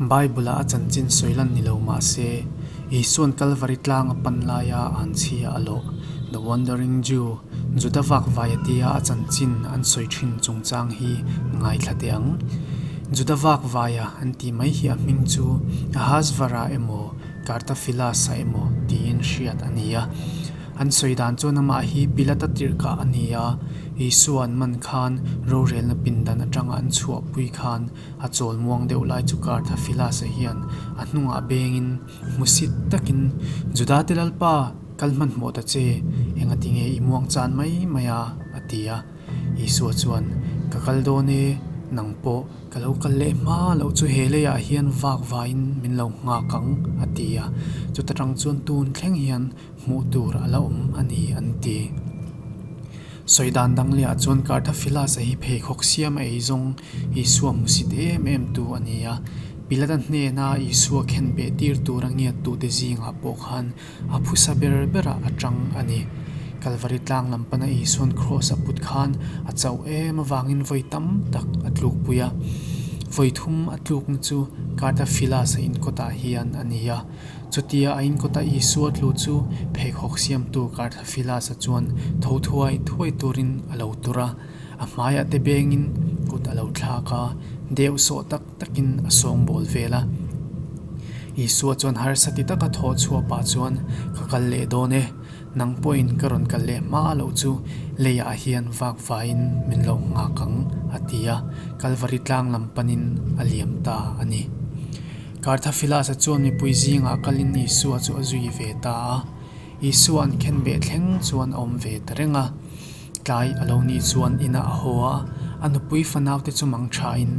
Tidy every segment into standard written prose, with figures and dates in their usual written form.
Bible-a a chanchin sawi lan ni lo mah se, Isua'n Kalvari tlang a pan laia an chhia a lawh, The Wandering Jew, Juda vakvai a tia a chanchin an sawi thin chungchang hi ngaithla teh ang. Juda vakvaia an tih mai hi a hming chu Ahasvara emaw Kartafilasa emaw tiin hriat a ni a. An sawi dan chuan amah hi Pilata tirhkah a ni a, Isua an man khan rorelna pindan atanga an chhuahpui khan a chawl muang deuh lai chu Kartafilasa hian a hnungah bengin hmusit takin, Judate Lalpa, kal hmanhmawh ta che, engati nge i muang chan mai mai a? a ti a. Isua chuan, Ka kal dawn e, nang pawh ka lo kal leh hma loh chu he leiah hian vak vaiin min lo nghak ang, a ti a. Chuta tang chuan tun thleng hian hmuh tur a la awm a ni, an ti. Sawi dan dang lehah chuan Karthafilas-a hi pheikhawk siam a ei zawng Isua hmusit em em tu a ni a. Pilata hnena Isua khenbeh tir tura ngiattute zingah pawh khan A phusa ber berah a tang a ni. Kalvari tlang lam pana Isua'n kraws a put khan a chauh em avangin vawi tam tak a tlukpui a. Vawi thum a tlukna chu Kartafilasa inkawtah hian a ni a. Chutia a inkawta Isua tlu chu pheikhawk siamtu Kartafilasa chuan tho thuai thuai turin a lo tur a. A hmaiah te bengin kut a lo thlak a, deuh sawh tak takin a sawngbawl vel a. Isua chuan harsa ti taka thawh chhuah pah chuan, Ka kal leh dawn e, nang pawhin ka rawn kal leh hma loh chu leiah hian vak vaiin min lo nghak ang, a ti a, Kalvari tlang lam panin a liam ta a ni. Karthafilas-a chuan mipui zingah kalin Isua chu a zui ve ta a. Isua an khenbeh thleng chuan a awm ve ta reng a. Tlai a lo nih chuan inah a haw a, a nupui fanaute chu mang thain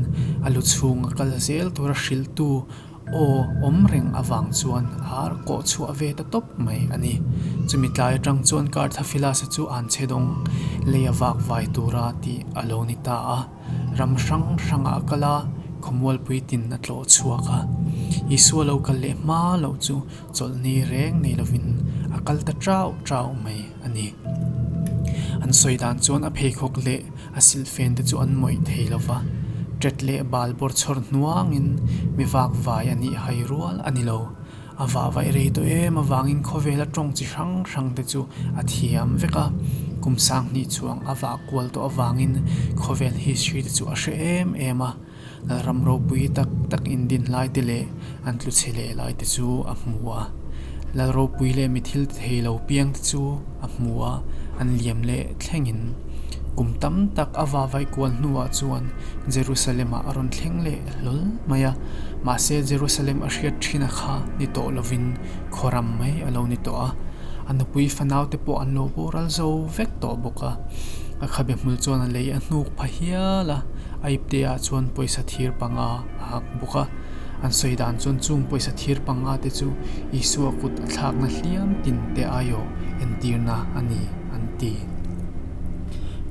a lu chhung a kal zel tura hrilhtu aw awm reng avang chuan a kawh chhuah ve ta tawp mai a ni. Chumi tlai atang chuan Karthafilas-a chu an chhe dawng lei a vak vai tura tih a lo ni ta a. Ram hrang hrangah a kal a, khawmualpui tin a tlawh chhuak a. Isua lo kal leh hma loh chu chawlhni reng nei lovin a kal ta chau chau mai a ni. An sawi dan chuan a pheikhawk leh a silhfen te chu an mawih thei lo va, ṭet leh bal bawr chhawr hnuangin mi vak vai a nih hai rual a ni lo. A vah vaih rei tawh em avangin khawvela tawng chi hrang hrang te chu a thiam vek a, kum sanghnih chuang a vah kual tawh avangin khawvel history te chu a hre em em a. Lalram ropui tak tak indin lai te leh an tlu chhe leh lai te chu a hmu a. Lal ropui leh mi thil ti thei lo piang te chu a hmu a, an liam leh thlengin kum tam tak a vavaih kual hnuah chuan Jerusalem-ah a rawn thleng leh hlawl mai a. Mahse Jerusalem a hriat thin a kha ni tawh lovin khawram mai a lo ni tawh a. A nupui fanau te pawh an lo boral zo vek tawh bawk a. A khabe hmul chuan a lei a hnuk pha hial a. A ipteah chuan pawisa thir panga a hak bawk a, an sawi dan chuan chung pawisa thir panga te chu Isua kut a thlakna hliam tin te aiawh entirna a ni an ti.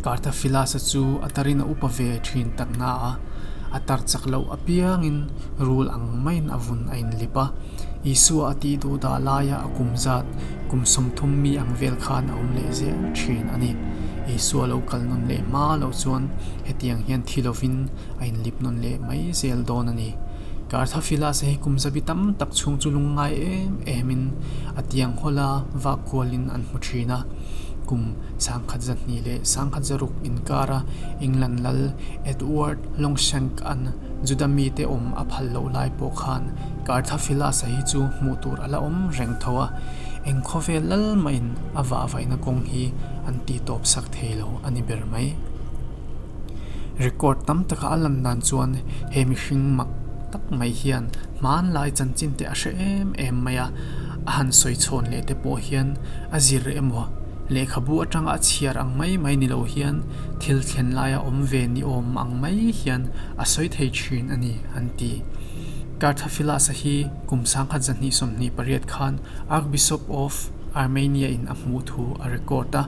Karthafilas-a chu a tarin a upa ve thin tak na a, a tar chak loh apiangin rul ang maiin a vun a inlip a, Isua a tih duh dah laia a kum zat Kum 30 mi ang vel khan a awm leh zel thin a ni. Isua lo kal nawn leh hma loh chuan hetiang hian thi lovin a inlip nawn leh mai zel dawn a ni. Karthafilas-a hi kum zabi tam tak chhung chu lungngai em emin a tiang hawla vak kualin an hmu thin a. Kum 1200 leh 1600 inkara England lal Edward Longshank-a'n Juda mite awm a phal loh lai pawh khan Karthafilas-a hi chu hmuh tur a la awm reng tho a, eng khawvel lal mahin a vahvaihna kawng hi an tih tawp sak thei lo a ni ber mai. Record tam taka a lan dan chuan he mihring mak tak mai hian hmanlai chanchin te a hre em em mai a, a han sawi chhawn leh te pawh hian a zir emaw lehkhabu atanga a chhiar ang mai mai ni lo hian thil thlen laia awm ve ni awm ang mai hian a sawi thei thin a ni an ti. Karthafilas-a hi kum 1228 khan Archbishop of Armenia in a hmuh thu a record a,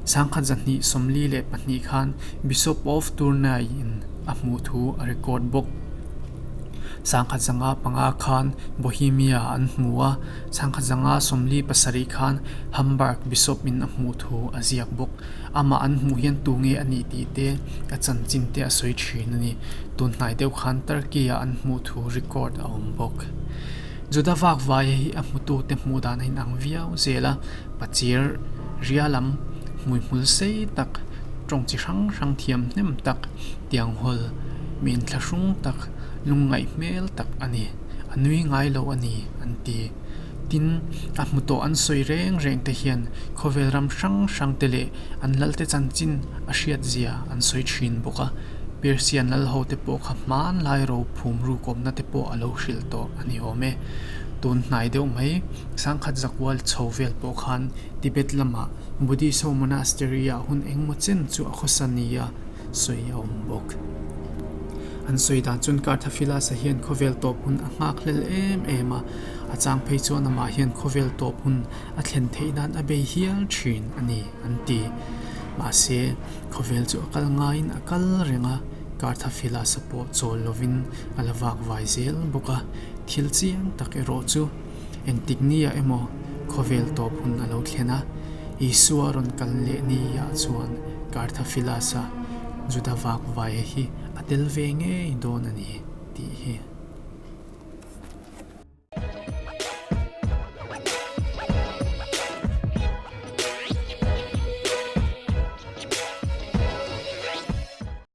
1242 khan Bishop of Tournai in a hmuh thu a record bawk. 05 khan Bohemia an hmu a, 1547 khan Hamburg Bishop in a hmuh thu a ziak bawk. Amah an hmuh hian tu nge a nih tih te, a chanchin te a sawi thin a ni. Tun hnai deuh khan Turkey ah an hmuh thu record a awm bawk. Juda vak vaia hi a hmutute hmuh dan a inang viau zel a, pachir ria lam hmuihmul sei tak, tawng chi hrang hrang thiam hnem tak, tianghawl mi inthlahrung tak, lungngaih hmel tak a ni. A nui ngai lo a ni, an ti. Tin, a hmu tawh an sawi reng reng te hian khawvel ram hrang hrang te leh an lalte chanchin a hriat zia an sawi thin bawk a. Persian lal ho te pawh kha hmanlai ro phum rukawmna te pawh a lo hrilh tawh a ni awm e. Tun hnai deuh mai sangkhat zakual chho vel pawh khan Tibet lamah Buddhist ho monastery ah hun engmaw chen chu a khawsa nia sawi a awm bawk. An sawi dan chuan Karthafilas-a hian khawvel tawp hun a nghak hlel em em a, a chang phei chuan amah hian khawvel tawp hun a thlen theih nan a bei hial thin a ni an ti. Mahse, khawvel chu a kal ngaiin a kal reng a, Karthafilas-a pawh chawl lovin a la vak vai zel bawk a, thil chiang tak erawh chu engtik nia emaw khawvel tawp hun a lo thlen a, Isua rawn kal leh niah chuan Karthafilas-a Juda vak vai hi a tel ve ngei dawn a ni tih hi.